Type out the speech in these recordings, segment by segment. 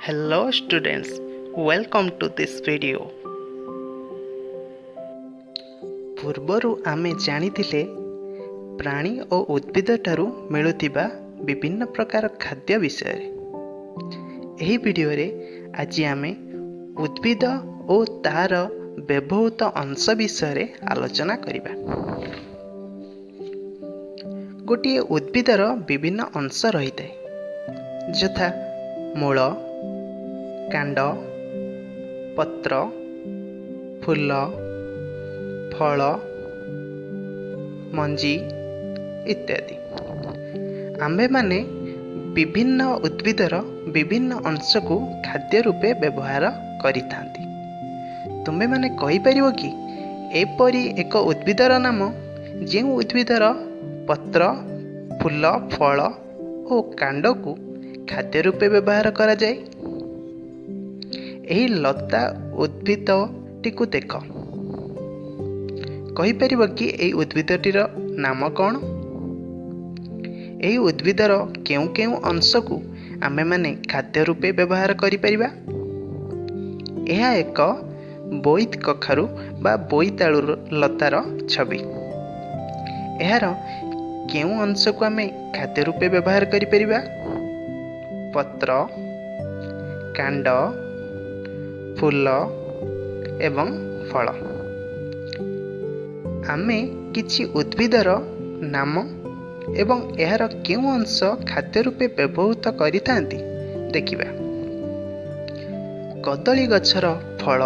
Hello students, welcome to this video. ପୂର୍ବରୁ ଆମେ ଜାଣିଥିଲେ ପ୍ରାଣୀ ଓ ଉଦ୍ଭିଦଠାରୁ ମିଳୁଥିବା ବିଭିନ୍ନ ପ୍ରକାର ଖାଦ୍ୟ ବିଷୟରେ। ଏହି ଭିଡ଼ିଓରେ ଆଜି ଆମେ ଉଦ୍ଭିଦ ଓ ତାହାର ବ୍ୟବହୃତ ଅଂଶ ବିଷୟରେ ଆଲୋଚନା କରିବା। ଗୋଟିଏ ଉଦ୍ଭିଦର ବିଭିନ୍ନ ଅଂଶ ରହିଥାଏ, ଯଥା ମୂଳ, କାଣ୍ଡ, ପତ୍ର, ଫୁଲ, ଫଳ, ମଞ୍ଜି ଇତ୍ୟାଦି। ଆମ୍ଭେମାନେ ବିଭିନ୍ନ ଉଦ୍ଭିଦର ବିଭିନ୍ନ ଅଂଶକୁ ଖାଦ୍ୟ ରୂପେ ବ୍ୟବହାର କରିଥାନ୍ତି। ତୁମେମାନେ କହିପାରିବ କି ଏପରି ଏକ ଉଦ୍ଭିଦର ନାମ, ଯେଉଁ ଉଦ୍ଭିଦର ପତ୍ର, ଫୁଲ, ଫଳ ଓ କାଣ୍ଡକୁ ଖାଦ୍ୟ ରୂପେ ବ୍ୟବହାର କରାଯାଏ? ଏହି ଲତା ଉଦ୍ଭିଦଟିକୁ ଦେଖ। କହିପାରିବ କି ଏହି ଉଦ୍ଭିଦଟିର ନାମ କ'ଣ? ଏହି ଉଦ୍ଭିଦର କେଉଁ କେଉଁ ଅଂଶକୁ ଆମ୍ଭେମାନେ ଖାଦ୍ୟ ରୂପେ ବ୍ୟବହାର କରିପାରିବା? ଏହା ଏକ ବୋଇତ କଖାରୁ ବା ବୋଇତାଳୁ ଲତାର ଛବି। ଏହାର କେଉଁ ଅଂଶକୁ ଆମେ ଖାଦ୍ୟ ରୂପେ ବ୍ୟବହାର କରିପାରିବା? ପତ୍ର, କାଣ୍ଡ, ଫୁଲ ଏବଂ ଫଳ। ଆମେ କିଛି ଉଦ୍ଭିଦର ନାମ ଏବଂ ଏହାର କେଉଁ ଅଂଶ ଖାଦ୍ୟ ରୂପେ ବ୍ୟବହୃତ କରିଥାନ୍ତି ଦେଖିବା। କଦଳୀ ଗଛର ଫଳ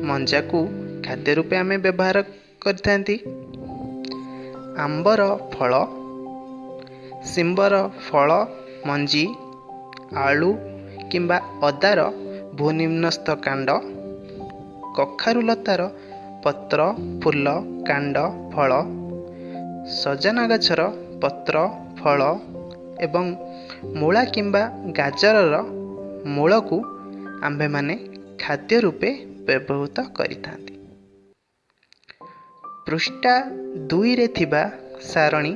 ମଞ୍ଜାକୁ ଖାଦ୍ୟ ରୂପେ ଆମେ ବ୍ୟବହାର କରିଥାନ୍ତି। ଆମ୍ବର ଫଳ, ଶିମ୍ବର ଫଳ ମଞ୍ଜି, ଆଳୁ କିମ୍ବା ଅଦାର ଭୂନିମ୍ନସ୍ଥ କାଣ୍ଡ, କଖାରୁ ଲତାର ପତ୍ର, ଫୁଲ, କାଣ୍ଡ, ଫଳ, ସଜନା ଗଛର ପତ୍ର, ଫଳ ଏବଂ ମୂଳା କିମ୍ବା ଗାଜରର ମୂଳକୁ ଆମ୍ଭେମାନେ ଖାଦ୍ୟ ରୂପେ ବ୍ୟବହୃତ କରିଥାନ୍ତି। ପୃଷ୍ଠା 2ରେ ଥିବା ସାରଣୀ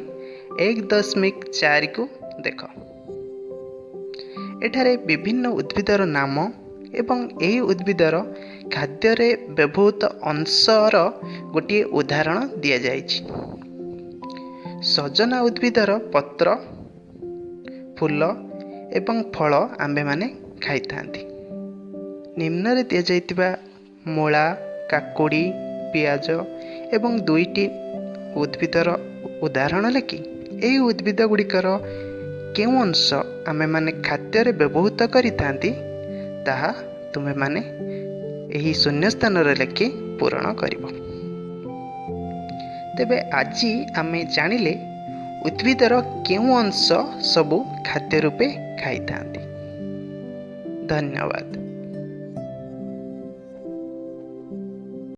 1.4କୁ ଦେଖ। ଏଠାରେ ବିଭିନ୍ନ ଉଦ୍ଭିଦର ନାମ ଏବଂ ଏହି ଉଦ୍ଭିଦର ଖାଦ୍ୟରେ ବ୍ୟବହୃତ ଅଂଶର ଗୋଟିଏ ଉଦାହରଣ ଦିଆଯାଇଛି। ସଜନା ଉଦ୍ଭିଦର ପତ୍ର, ଫୁଲ ଏବଂ ଫଳ ଆମ୍ଭେମାନେ ଖାଇଥାନ୍ତି। ନିମ୍ନରେ ଦିଆଯାଇଥିବା ମୂଳା, କାକୁଡ଼ି, ପିଆଜ ଏବଂ ଦୁଇଟି ଉଦ୍ଭିଦର ଉଦାହରଣ ଲେଖି ଏହି ଉଦ୍ଭିଦ ଗୁଡ଼ିକର କେଉଁ ଅଂଶ ଆମ୍ଭେମାନେ ଖାଦ୍ୟରେ ବ୍ୟବହୃତ କରିଥାନ୍ତି, ତାହା ତୁମେମାନେ ଏହି ଶୂନ୍ୟ ସ୍ଥାନରେ ଲେଖି ପୂରଣ କରିବ। ତେବେ ଆଜି ଆମେ ଜାଣିଲେ ଉଦ୍ଭିଦର କେଉଁ ଅଂଶ ସବୁ ଖାଦ୍ୟ ରୂପେ ଖାଇଥାନ୍ତି। ଧନ୍ୟବାଦ।